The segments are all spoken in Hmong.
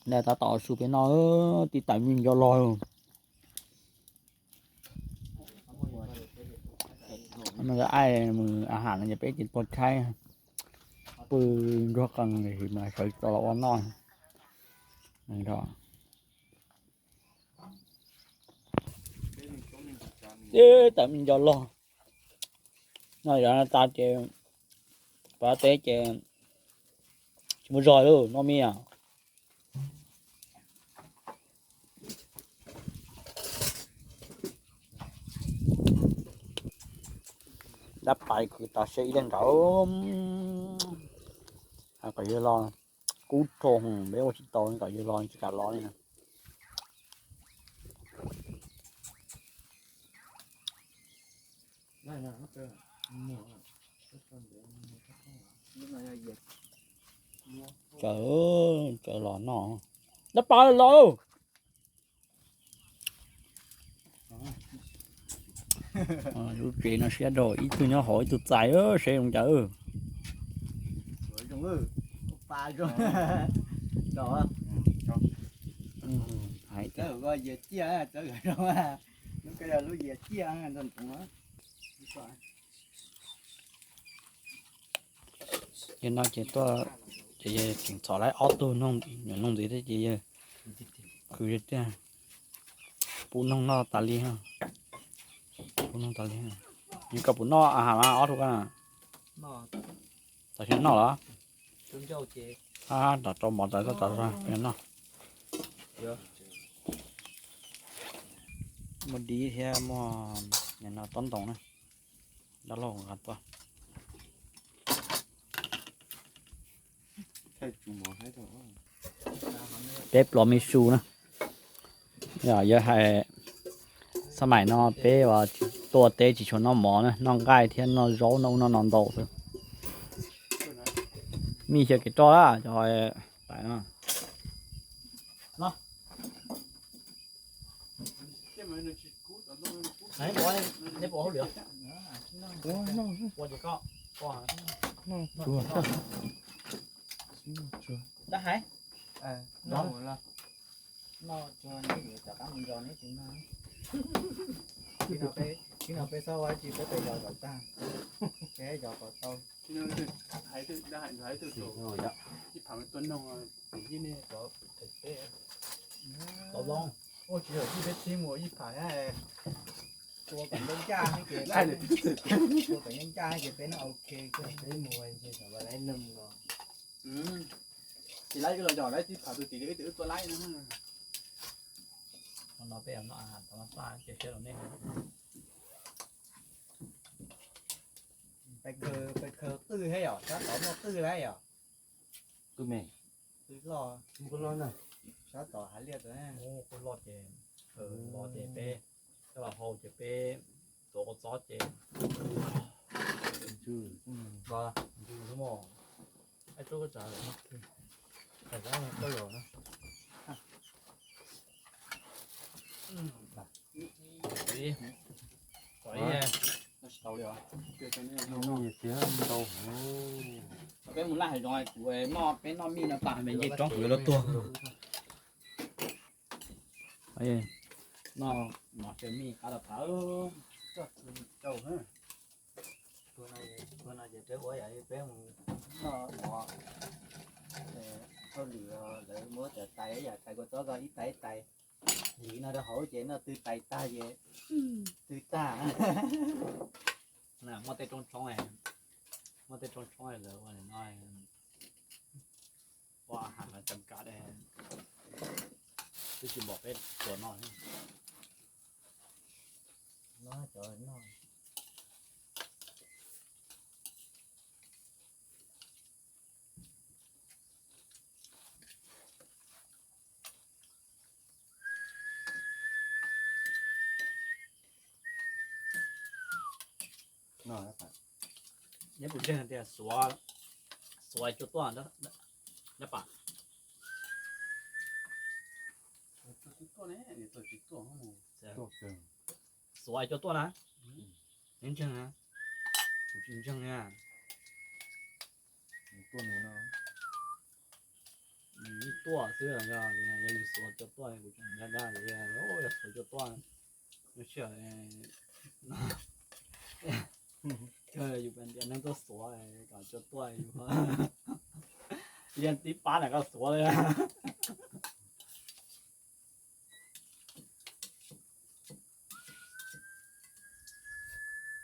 Tab tom su peb noj tib tawm me nco log. No aim mus a ham no ces peb ces tuag tshaib, pw ntsuag qees mas sawv tau los ua noj. Tib tawm me nco log. No yog tas ces pab teb ces tsis muaj zog lawm no me. Dab pais kwv tas se ib leeg nkaus. Kom yawg los kub rho peb ua tsis tau, kom yawg los tsis kam los li na. Tsaws, tsaws los no. Dab pais los. Lub tsev no siab rau ib tug nyob hauv ib tug txais seb zoo cas. Yog no ces tuaj, ces yawg tseem txhom laib ob tug noog, nyuam noog ntxiv thiab ces yawg khwv tiag. Pub noog noj tas li, pub noog tas li. Yog koj puas noj a has mas ob tug koj na? Tam sim noj los? Rau mov tas toj tas noj. Muaj dib thiab muaj no tob ntoos na. Dab laug nqa tuaj. Peb plos me su na. Yog hais xab maim no peb ua tua teb tsis tshua noj mov na, noj nqaij thiab noj zaub noj ub noj no ntau xwb. Mij xyaw kev roj lawm cov tais no. Noj tsuag neb yuav rov qab mus zos neb tsis noj. Tsis no peb xav ua tsis peb pem zos kom tag, peb zos kom tau. Ib phav tua noog, ib nej tov, tov zoo. Ua tsis yog ib peb txhib mus ib phav, tua kom ncaj ces, tua kom ncaj ces peb no ok, peb mus tsis laib los zos laib tib phav tus tim li wb tus wb tua laib no. Qhov no peb noj a has tau mas paj ces siab rau nej. Pais khaws qwj thiab yom, sab tod muaj qwj lawm yom. Qwj me, qwj loj, sab tod hav liaj tod. Qwj loj ces, los ces peb, coj los hau ces peb tuav kua txob ces. Ntsws, ntsws mos. Ib tug koj tsav, tsav koj los na. Kom ib, kom ib, peb mus laj hav zoov kuv noj, peb noj mij no tas me ncej roob kuv yuav luag tuag. Noj mov xyaw mij qab tas tas. Tuag no ces peb ua yam li peb mus noj mov hauj lwm, lawv muab cov tais yam tais kua txob ko ib tais ib tais, lis no rau hauv ces noj twg tais tag ces twg tag. Muaj tej roob tshoob, muaj tej roob tshoob lawv ua no, ua a has mas tseem kav, twb tsis npaum peb tuav no. Neb puas ntseeg tias xuav, xuav cua tuaj, dab pas? Xuav cua tuaj na? Neb ntseeg na? Kuv tsis ntseeg na. tuaj xwb, yog yus xuav cua tuaj kuv tseem dag dag, yog xuav cua tuaj, yus siab, yus pas ntias neeg tuaj xuav kom cua tuaj, yus yeej tib pab nram koj xuav li.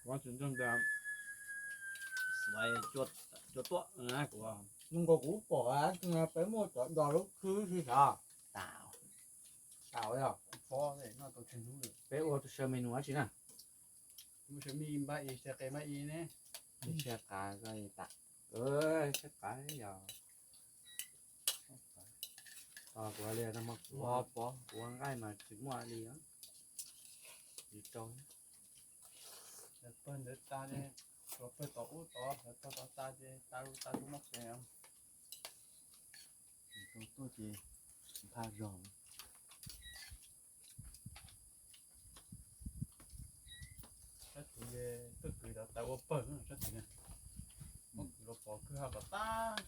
Xuav cua tuaj, kuv, zoo nkaus kuv pom peb muaj cov dos lub khwb si sav. Tas, tas, peb ua tus saw menu dab tsi na? Siab qav ko tas, siab qav yog, kuv li no mas kuv, kuv nqaij mas tsis muaj li, tsis rau. Pawg ntawd tas, pawg tom ub tod, pawg tod tas ces tas, tas lub mab pem. Tuaj ces npha zog. Sab tid tuaj kwv cov taws ua pawg sab tid, muab kwv los pov kwj ha kom tag.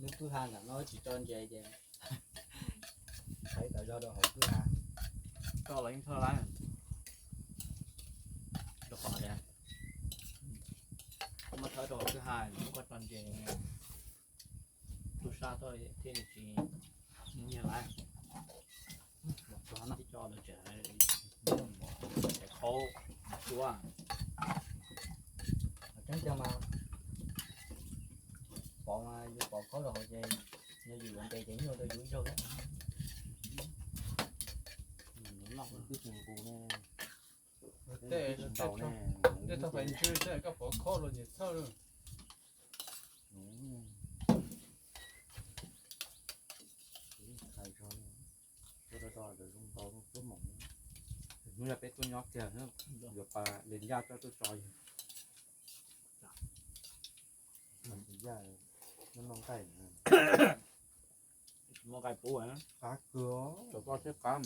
Lub kwj ha ntawm no tsis tso ntses ces thawb tawm zog rau hauv kwj ha. Tso los yeej thawb lawm. Rau qhov tias koj muab thawb rau hauv kwj ha, muab koj tso ntses, tub sab tuaj thiaj li tsis nyiag lawm. Tso no tib co lawv tseem khaub tsuab. Tseeb tiag mas pov mas yus pov khaub rau hauv ces yog yus yuav ntes ces nyuaj rau yus ib zaug thiab. Tej tau fais ntswg tej koj pov khaub los nyias thawj lawm. Hais tso, tuaj tso tso lawv zoo nkaus tuaj mom. Hnub yog peb tuaj nyob kiag, yuav pas li ncaj coj tuaj tso yog. Ncaj, noj noj nqaij na. Muaj nqaij pub, qab kawg, tau koj thiab qab.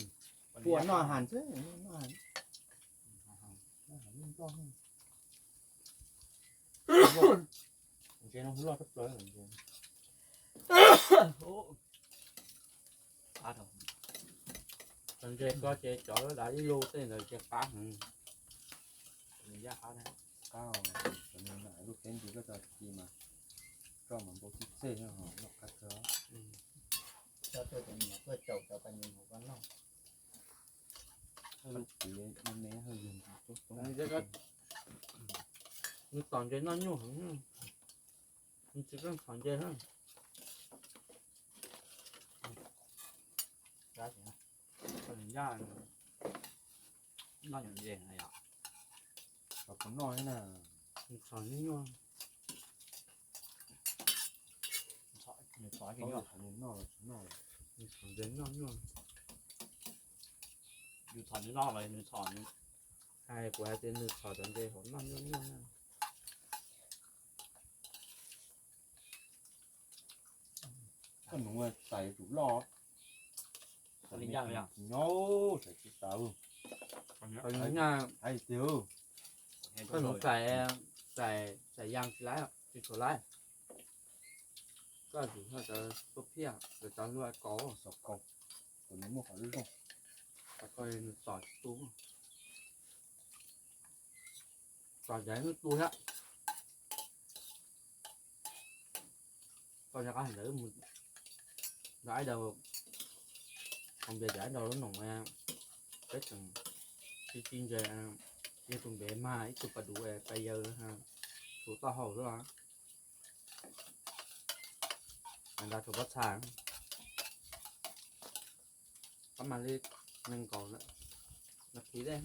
Pua noj hais xwb, noj hais. Ntses no loj tshaj plaws. Txog ntses ko ces cov dav ib lub tej ntawd ces qab heev. Qab, lub teb ntsis koj tso ci mas, koj mas npau txij txej noj qab kawg. Cov tuaj cov niam tuaj caum cov pais mus hauv koj noj. Nws tom ntses noj nyuaj heev, nws tsis txhob txhom ntses na. Ncaj, noj nyuam ntses na yom. Txhob noj na. Nws txhob nyuaj. Nws txhob, nws txhob, nws noj, nws txhob ntses noj nyuaj. Yus txhob nws noj los nws txhob nws. Hais kuv hais tias nws txhob cov ntses hauv noj nyuaj nyuaj na. Koj nuv txais yuav tsum loj. Nyob txais tsis tau. Hais tiag. Koj nuv txais, txais, txais yas tsis laib, tsis tshua laib. Koj tsum noj cov tuaj phiaj, cov cov hlua kaus, xov kaus, kom nws muaj qhov zoo. Nws tom tsis tu. Tom ces nws tu thiab. Koj rov qab ntawd mus nrog ib daug, hais tias cov ib daug lub noog, peb tseem ci ci ntses, yog tus ntev mas ib tug pas duv pas yaws, tus taub hau xwb los. Nrog tus pob txha, koj mam li nees nkaum lawm, los phiv dej.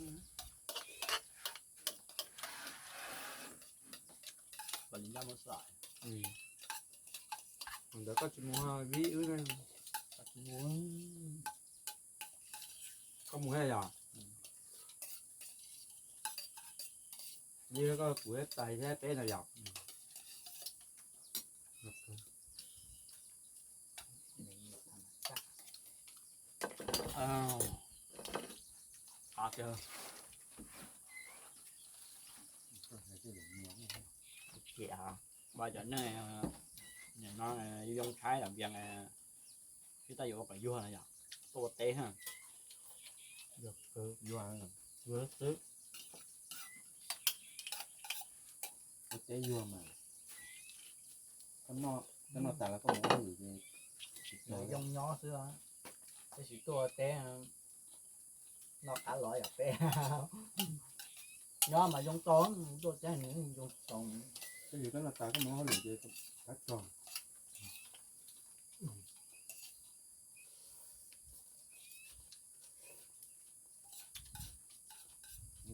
Ntawd koj tsis mus vib wb ne? Koj mus thiab yom? Vib koj kuv tais thiab peb no yom? Qab kawg. Cia, Cov neeg nim no yoo tshaib los npias, sib tab yuav ua kom yuag no yom, tuaj ua teb ha. Yuag xwb. Ua teb yuag mas, koj noj tas los koj mus ua hauj lwm ces yoo nyob xwb, tab sis tuaj ua teb noj qab los yom peb. Nyob mas yoo tau, tuaj teb nws yoo tau. Tab sis koj noj tas koj mus ua hauj lwm ces qab tog.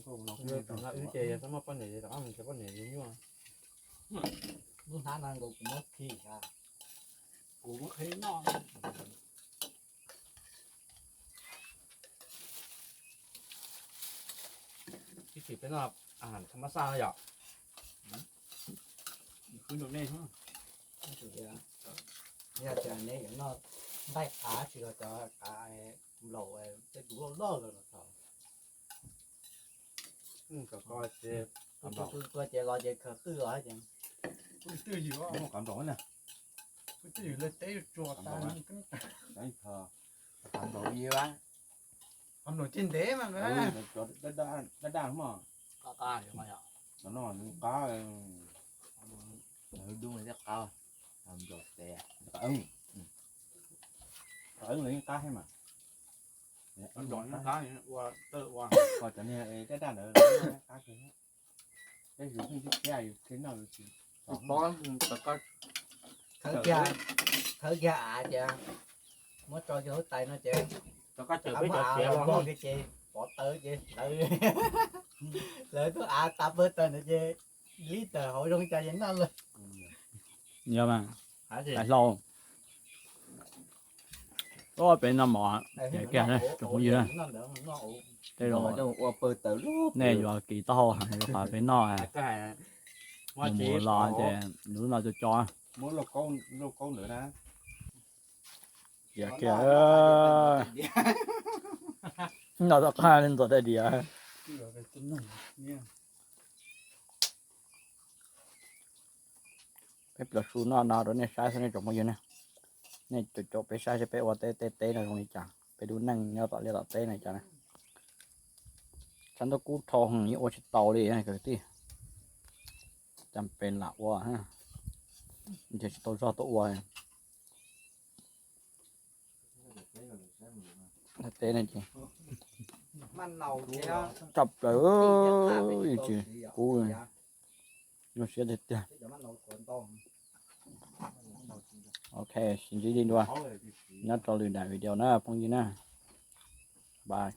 Wb ces yog tau muaj poj niam ces rov qab mus nrhiav poj niam nyuaj. Lub hnab no nkaus kuv muab khi, kuv muab khi noj. Ib txhis peb noj a has thab mab xaj no yom. Khwv rau nej, yog tias neb yuav noj nqaij qav tsis los cov qav nplaum tej tus loj loj los los thaum Kuv tuaj ces los ces khaws qwj los ces, kuv twj ywm, kuv twj ywm lawv teb tsuag tas. Qav nplaum ib, qav nplaum ces ntev mas, daj daj mog. Cov no nws qab, dub thiab qab, qav nplaum tes, qav eeb los yeej qab thiab mas. Cov niag daj daj ntawd qab kawg. Peb yus pheej sib txiav yus thiaj noj yus tsis tau. Khawb kiag av ces muab tso cov huab tais no ces, muab av los npog kiag ces pov tawv ces lawv, lawv tub av tas pawg tawg ntawd ces lib tawm hauv zoo cas ces noj lawm. Yog mas, hais hlau. Peb noj mov ces kiag tsoom phooj ywg, tej zaum nej yuav kis taub hau heev rau qhov peb noj mus los ces lub no co co. Cia kiag, noj tau qab li ntxuav daim diav. Peb plaws su noj no rau nej saib xwb nej tsoom phooj ywg ne. Nej caum caum peb saib seb peb ua teb, teb teb no zoo li cas, peb lub neej nyob tom liaj tom teb no cas na. Tshav ntuj kub dhau heev yeej ua tsis tau li kwv tij. Cas pes lam ua, nrhiav tsis tau zog tuaj ua. Teb no ces tshaj plaws, tsis kub, zoo siab tiag tiag. Ok, sib ntsib li dua nyob rau lwm daim video na phooj ywg na. Bye.